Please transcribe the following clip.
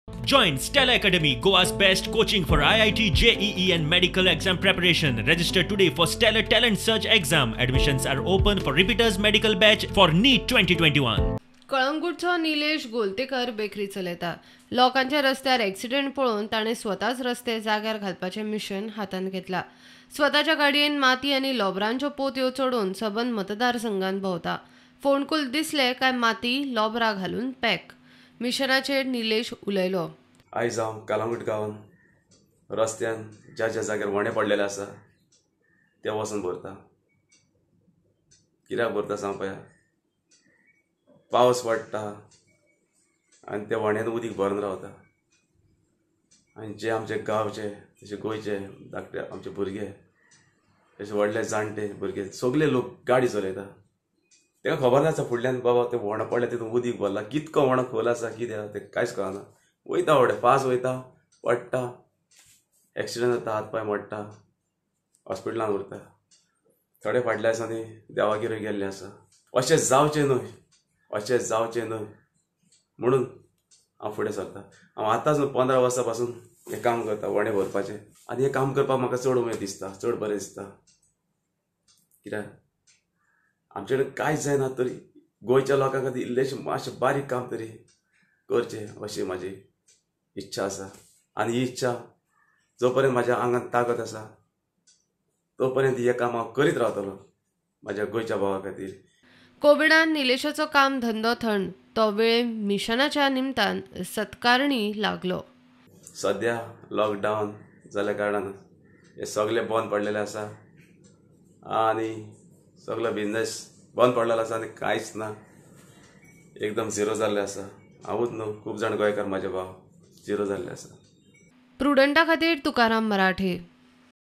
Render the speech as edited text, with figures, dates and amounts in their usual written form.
Join Stella Academy, Goa's best coaching for IIT, JEE and medical exam preparation. Register today for Stellar Talent Search exam. Admissions are open for repeaters medical batch for NEET 2021. कळंगूटचो Nilesh Golatkar bakery चलयता. लोकांच्या रस्त्यार accident पळोवन ताणें स्वताच रस्ते जाग्यार घालपाचें mission हातांत घेतला. स्वताच्या गाडयेन माती आनी लोबरांच्यो पोतयो चडोवन सबंद मतदारसंघात भोंवता. फोंडकूल दिसले काय माती लोबरां घालून पॅक. मिशनाचेर निलेश उलयलो. आयज हांव कळंगूट गांवान रस्त्यान ज्या ज्या जाग्यार वणे पडलेले आसा ते वचून भरता. कित्याक भरता सांग पळया, पावस पडटा आनी त्या वण्यान उदीक भरून रावता आनी जे आमचे गांवचे तशे गोंयचे धाकटे आमचे भुरगे तशे व्हडले जाणटे भुरगे सगळे लोक गाडी चलयता. ताका खबर नासता फुडल्यान बाबा ते वणो पडल्या तितून उदीक भरला, कितको वणो खोल आसा कितें आसा तें कांयच कळना. वयता व्हडे फास्ट वयता, पडटा, एक्सिडंट जाता, हात पांय मोडटा, हॉस्पिटलान उरता. थोडे फाटल्या दिसांनी देवागेरूय गेल्ले आसा. अशें जावचें न्हय, अशें जावचें न्हय म्हणून हांव फुडें सरता. हांव आतांच 15 वर्सां पासून हें काम करता, वणे भरपाचें. आनी हें काम करपाक म्हाका चड उमेद दिसता, चड बरें दिसता. कित्याक आमचे कडेन कांयच जायना तरी गोंयच्या लोकां खातीर इल्लेशें मातशें बारीक काम तरी करचें अशी म्हाजी इच्छा आसा. आनी ही इच्छा जो पर्यंत म्हाज्या आंगांत ताकद आसा तो पर्यंत हें काम हांव करीत रावतलो म्हाज्या गोंयच्या भावा खातीर. कोविडान निलेशाचो काम धंदो थंड, तो वेळ मिशनाच्या निमतान सत्कारणी लागलो. सद्या लॉकडावन जाल्या कारणान हे सगळे बंद पडलेले आसा आनी सगळो बिजनेस बंद पडलेलो आसा आनी कांयच ना, एकदम झिरो जाल्ले आसा. हांवूच न्हू, खूब जाण गोंयकार म्हाजे भाव झिरो जाल्ले आसा. प्रुडंटा खातीर तुकाराम मराठे.